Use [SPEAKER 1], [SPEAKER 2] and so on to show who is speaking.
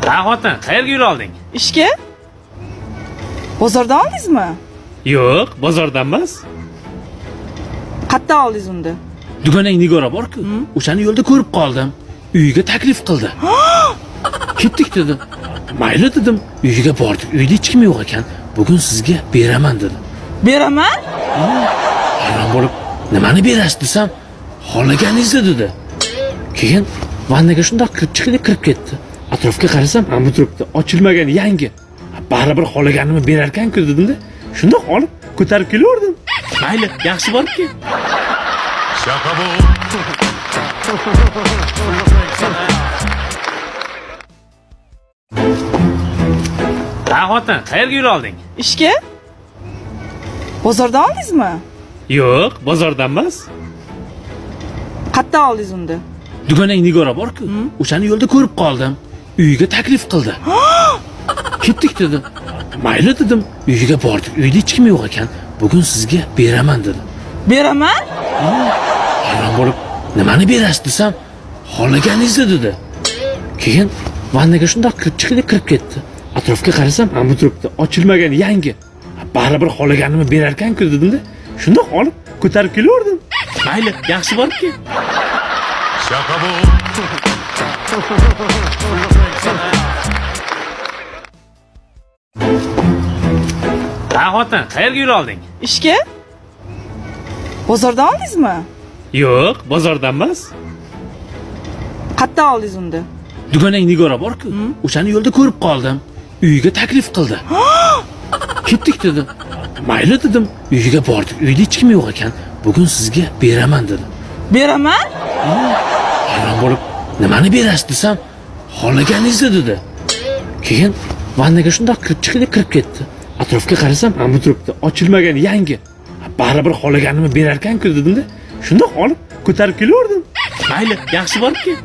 [SPEAKER 1] Ha xotin, qayerga yo'l olding?
[SPEAKER 2] Ishga? Bozordan oldingizmi?
[SPEAKER 1] Yo'q, bozordan emas.
[SPEAKER 2] Qayerdan oldingiz unda?
[SPEAKER 1] Dugonang Nigora bor-ku, o'shani yo'lda ko'rib qoldim. Uyiga taklif qildi. Ketdik dedi. Mayli dedim. Uyiga bordik. Uyda hech kim yo'q ekan. Bugun sizga beraman dedi.
[SPEAKER 2] Beraman?
[SPEAKER 1] Hayron bo'lib, nimani berasiz desam, xohlaganingizni dedi. Keyin vannaga shundoq kirib chiqdi, kirib ketdi. Atrofga qarasam, hamma turibdi, ochilmagan yangi. Baribir xohlaganimni berarkan-ku dedim-da, shundoq olib ko'tarib kelaverdim. Mayli, yaxshi borib kel. Ha xotin, qayerga yo'l olding?
[SPEAKER 2] Ishga? Bozordan oldingizmi?
[SPEAKER 1] Yo'q, bozordan emas.
[SPEAKER 2] Qayerdan oldingiz unda?
[SPEAKER 1] Dugonang Nigora bor-ku, o'shani yo'lda ko'rib qoldim. Uyiga taklif qildi. Ketdik dedi. Mayli dedim. Uyiga bordik. Uyda hech kim yo'q ekan. Bugun sizga beraman dedi.
[SPEAKER 2] Beraman?
[SPEAKER 1] Hayron bo'lib, nimani berasiz desam, xohlaganingizni dedi. Keyin vannaga shundoq kirib chiqdi, kirib ketdi. Atrofga qarasam, hamma turibdi, ochilmagan yangi. Baribir xohlaganimni berarkan-ku dedim-da, shundoq olib ko'tarib kelaverdim. Mayli, yaxshi borib kel. Ha xotin, qayerga yo'l olding?
[SPEAKER 2] Ishga? Bozordan oldingizmi?
[SPEAKER 1] Yo'q, bozordan emas.
[SPEAKER 2] Qayerdan oldingiz unda?
[SPEAKER 1] Dugonang Nigora bor-ku, o'shani yo'lda ko'rib qoldim. Uyiga taklif qildi. Ketdik dedi. Mayli dedim. Uyiga bordik. Uyda hech kim yo'q ekan. Bugun sizga beraman dedi.
[SPEAKER 2] Beraman?
[SPEAKER 1] Hayron bo'lib, nimani berasiz desam, xohlaganingizni dedi. Keyin vannaga shundoq kirib chiqdi, kirib ketdi. Atrofga qarasam, hamma turibdi, ochilmagan yangi. Baribir xohlaganimni berarkan-ku dedim-da, shundoq olib ko'tarib kelaverdim. Mayli, yaxshi borib kel.